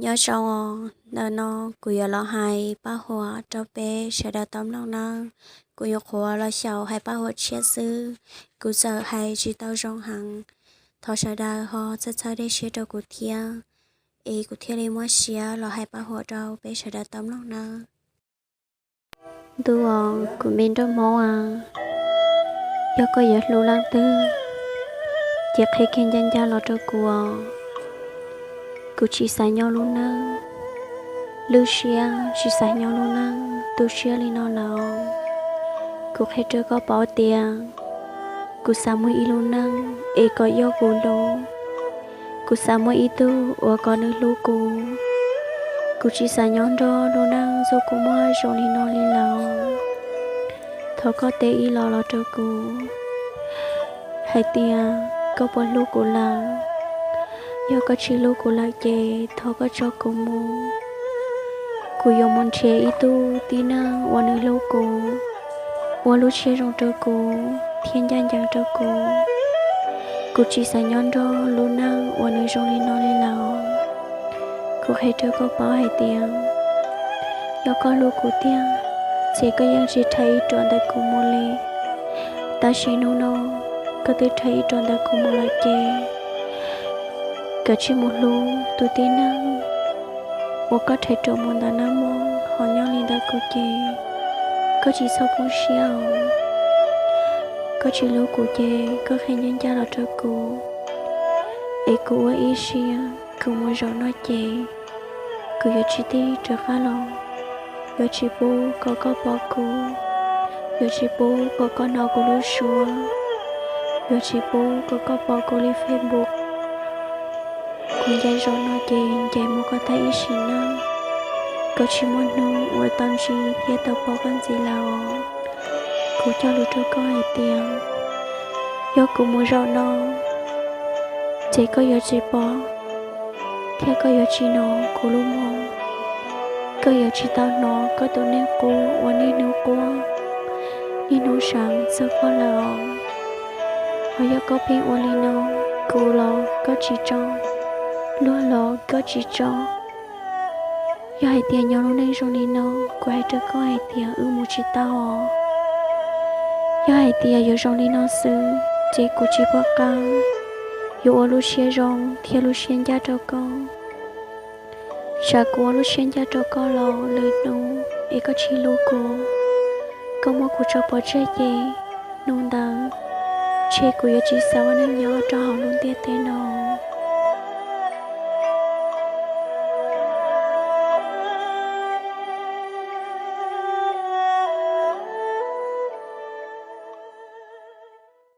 Nyob zoo os, ntawm no kuv yuav los hais paj huam rau peb sawv daws tau mloog nawb. Kuv nyuam qhuav los xyaum hais paj huam tshiab xwb, kuv txawm hais tsis tau zoo heev. Thov sawv daws ho txhawb txhawb dej siab rau kuv thiab, es kuv thiaj li muab siab los hais paj huam rau peb sawv daws tau mloog nawb. Ntuj os, kuv me nraug Hmoob a, yog koj yuav hlub leej twg, ces qhia kiag ncaj ncaj los rau kuv os. Kuv tsis xav nyob lub neej lwj siab, tsis xav nyob lub neej tu siab li no lawm. Kuv qhia rau koj paub tias kuv xav muaj ib lub neej es kom yog kuv hlub. Kuv xav muaj ib tug uas kom nws hlub kuv. Kuv tsis xav nyob nrog lub neej zoo kua muag zoo li no li lawm. Thov koj teb ib los los rau kuv hais tias koj puas hlub kuv lawm. Yog koj tsis hlub kuv lawm ces thov koj tso kuv mus. Kuv yuav mus nrhiav ib tug tib neeg uas nws hlub kuv, ua lub siab zoo rau kuv thiab ncaj ncees rau kuv. Kuv tsis xav nyob nrog lub neej uas nws zoo li no li lawm. Kuv qhia rau koj paub hais tias yog koj hlub kuv tiag, ces koj yeej tsis rhais ib ruam ntawm kuv mus li. Tab sis hnub no koj twb rhais ib ruam ntawm kuv mus lawm ces koj cia li mus hlub tus tib neeg uas koj rhais ruam mus ntawm no mus, ho nyob li ntawm kuv ces koj tsis txhob poob siab os. Koj tsis hlub kuv ces koj qhia ncaj ncaj los rau kuv, es kuv ua ib siab kuv mus zaum no ces kuv yuav tsis tig rov qab los. Yuav tsis pub kom koj pom kuv, yuav tsis pub kom koj hnov kuv lub suab, yuav tsis pub kom koj pom kuv li Facebook. Kuv ncaim zaum no ces ncaim mus koj tag ib sim neej. Koj tsis muaj hnub uas tau ntsib thiab tau pom koj ntxiv lawm os. Kuv cog lus rau koj hais tias yog kuv mus zaum no ces koj yuav tsis pom thiab koj yuav tsis hnov kuv lub moog. Koj yuav tsis tau hnov koj tus neeg qub uas niaj hnub quaj niaj hnub seev txog koj lawm os. Ho yog koj pheej ua li no, kuv los koj tsis tso, luag los koj tsis tso. Yog hais tias nyob lub neej zoo li no, kuv hais rau koj hais tias wb mus tsis tau os. Yog hais tias yuav zoo li no xwb ces kuv tsis pom qab yuav ua lub siab zoo thiab lub siab ncaj rau koj. Tsam kuv ua lub siab ncaj rau koj los lwm hnub es koj tsis hlub kuv, koj muab kuv tso pov tseg ces hnub ntawd ntshe kuv yuav tsis xav ua neej nyob rau hauv lub ntiaj teb no.